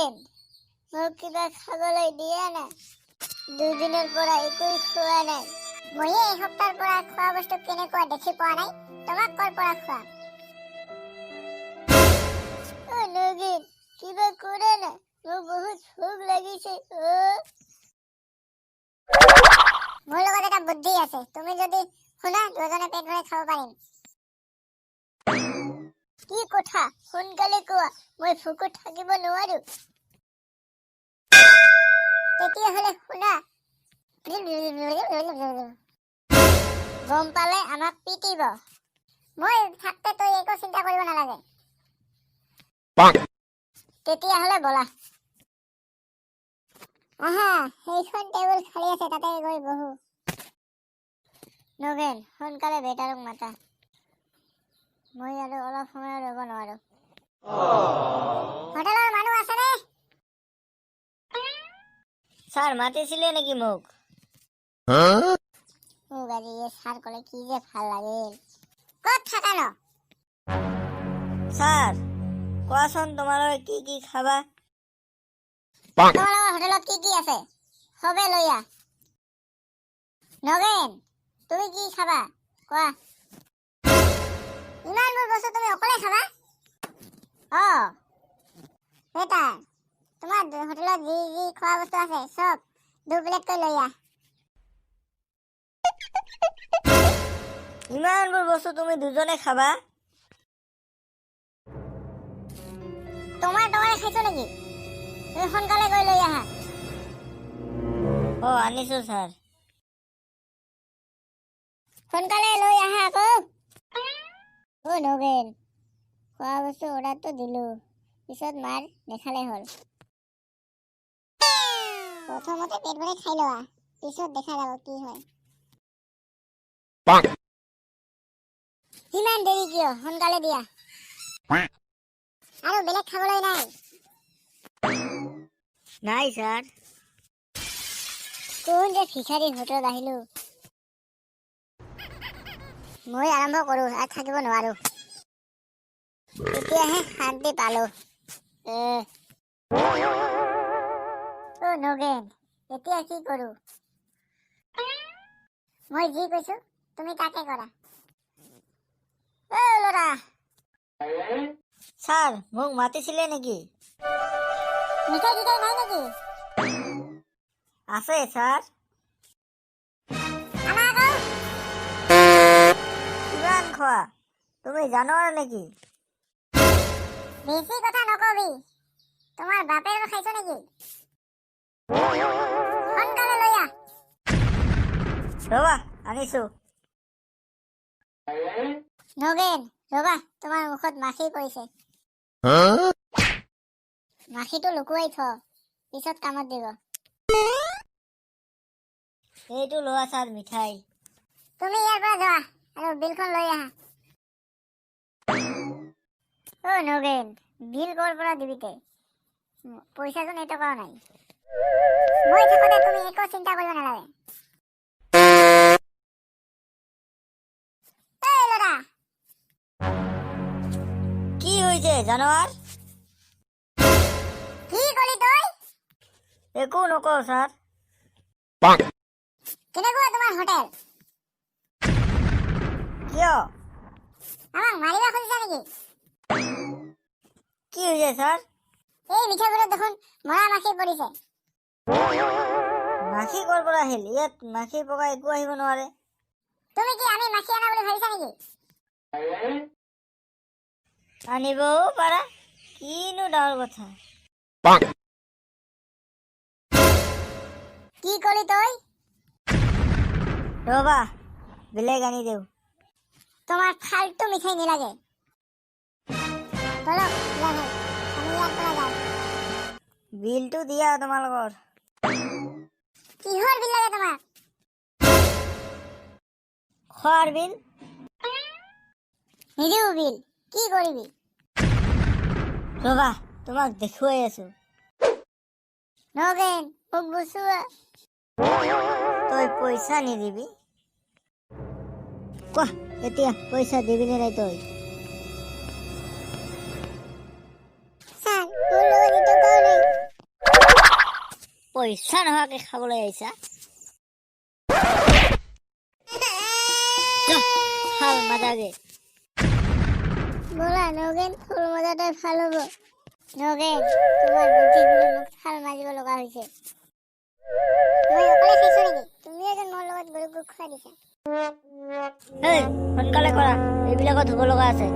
নগেন, মোক কিবা খাবলৈ দিয়া না। দুদিনৰ পৰা একোৱেই খোৱা নাই। ময়ে এসপ্তাহৰ পৰা খোৱা বস্তু কেনেকুৱা দেখি পোৱা নাই, তোমাক ক'ৰ পৰা খুৱাম? অ নগেন, কিবা কৰা না, মোক বহুত ভোক লাগিছে অ। মোৰ লগত এটা বুদ্ধি আছে, তুমি যদি শুনা দুজনে পেট ভৰাই খাব পাৰিম। কি কথা, সোনকালে কোৱা, মই ভোকত থাকিব নোৱাৰো। তেতিয়াহ'লে শুনা। গম পালে আমাক পিটিব। মই থাকতে তই একো চিন্তা কৰিব নালাগে। তেতিয়াহ'লে ব'লা। আহা, সেইখন টেবুল খালী আছে, তাতে গৈ বহো। নগেন, সোনকালে বেটাৰক মাতা, মই আৰু অলপ সময় ৰ'ব নোৱাৰো। হোটেলৰ মানুহ আছেনে? ছাৰ, মাতিছিলে নেকি মোক? মোক আজি এই ছাৰ ক'লে কি যে ভাল লাগিল। ক'ত থাকা ন? ছাৰ, কোৱাচোন, তোমালোকে কি কি খাবা? তোমালোকৰ হোটেলত কি কি আছে সবে লৈ আহ। নগেন, তুমি কি খাবা কোৱা। ইমানবোৰ বস্তু তুমি অকলে খাবা? অ বেটা, তোমাৰ হোটেলত যি যি খোৱা বস্তু আছে চব 2 প্লেটকৈ লৈ আহ। ইমানবোৰ বস্তু তুমি দুজনে খাবা? তোমাৰ টকাৰে খাইছো নেকি? তুমি সোনকালে গৈ লৈ আহা। অ, আনিছো ছাৰ। সোনকালে লৈ আহা আকৌ। অ নগেন, খোৱা বস্তু অৰ্ডাৰটো দিলো, পিছত মাৰ দেখালে হ'ল। প্ৰথমতে পেট ভৰাই খাই লোৱা, পিছত দেখা যাব কি হয়। ইমান দেৰি কিয়? সোনকালে দিয়া। আৰু বেলেগ খাবলৈ নাই? নাই ছাৰ। কোন যে ভিখাৰী হোটেলত আহিলো। মই আৰম্ভ কৰো, আৰু থাকিব নোৱাৰো। এতিয়াহে শান্তি পালো। এ অ নগেন, এতিয়া কি কৰো? মই যি কৈছো তুমি তাকে কৰা। অ ল'ৰা। ছাৰ, মোক মাতিছিলে নেকি? মিঠাই চিঠাই নাই নেকি? আছে ছাৰ। আনা আকৌ। কিমান খোৱা? তুমি জানোৱাৰ নেকি? বেছি কথা নকবি। তোমাৰ বাপেৰ খাইছ নেকি? সোনকালে লৈ আহ। ৰবা, আনিছো। নগেন, ৰবা, তোমাৰ মুখত মাখি পৰিছে। মাখিটো লুকুৱাই থ, পিছত কামত দিব। এইটো লোৱা ছাৰ, মিঠাই। তুমি ইয়াৰ পৰা যোৱা আৰু বিলখন লৈ আহা। অ নগেন, বিল ক'ৰ পৰা দিবি তে? পইচাচোন এটকাও নাই। মই থাকোতে তুমি একো চিন্তা কৰিব নালাগে। এই ল'ৰা। কি হৈছে জানোৱাৰ? কি কলি তই? একো নকওঁ ছাৰ। কেনেকুৱা তোমাৰ হোটেল? কিয়? আমাক মাৰিব খুজিছা নেকি? কি হৈছে ছাৰ? এই মিঠাইবোৰত দেখোন মৰা মাখি পৰিছে। মাখি ক'ৰ পৰা আহিল? ইয়াত মাখি পকা একো আহিব নোৱাৰে। তুমি কি আমি মাখি আনা বুলি ভাবিছা নেকি? আনিবও পাৰা, কিনো ডাঙৰ কথা। কি কলি তই? ৰবা, বেলেগ আনি দিওঁ। তোমাৰ ফাল্টু মিঠাই নালাগে। বলক দুলা ভাই, আমি ইয়াৰ পৰা যাওঁ। বিলটো দিয়া তোমালোকৰ। কিহৰ বিল লাগে তোমাক? খোৱাৰ বিল। নিদিওঁ বিল, কি কৰিবি? ৰবা, তোমাক দেখুৱাই আছো। নগেন, মোক বচোৱা। তই পইচা নিদিবি? কোৱা, এতিয়া পইচা দিবিনে নাই তই? ছাৰ, মোৰ লগত এটকাও নাই। পইচা নোহোৱাকে খাবলৈ আহিছা। যা, থাল মাজাগে। ব'লা নগেন, থাল মজাটোৱে ভাল হ'ব। নগেন, তোমাৰ বুদ্ধি বুলি মোক থাল মাজিব লগা হৈছে। মই অকলে খাইছো নেকি? তুমিও যেন মোৰ লগত গৰুক গু খুৱাই দিছা। এই, সোনকালে কৰা, এইবিলাকত ধুব লগা আছে।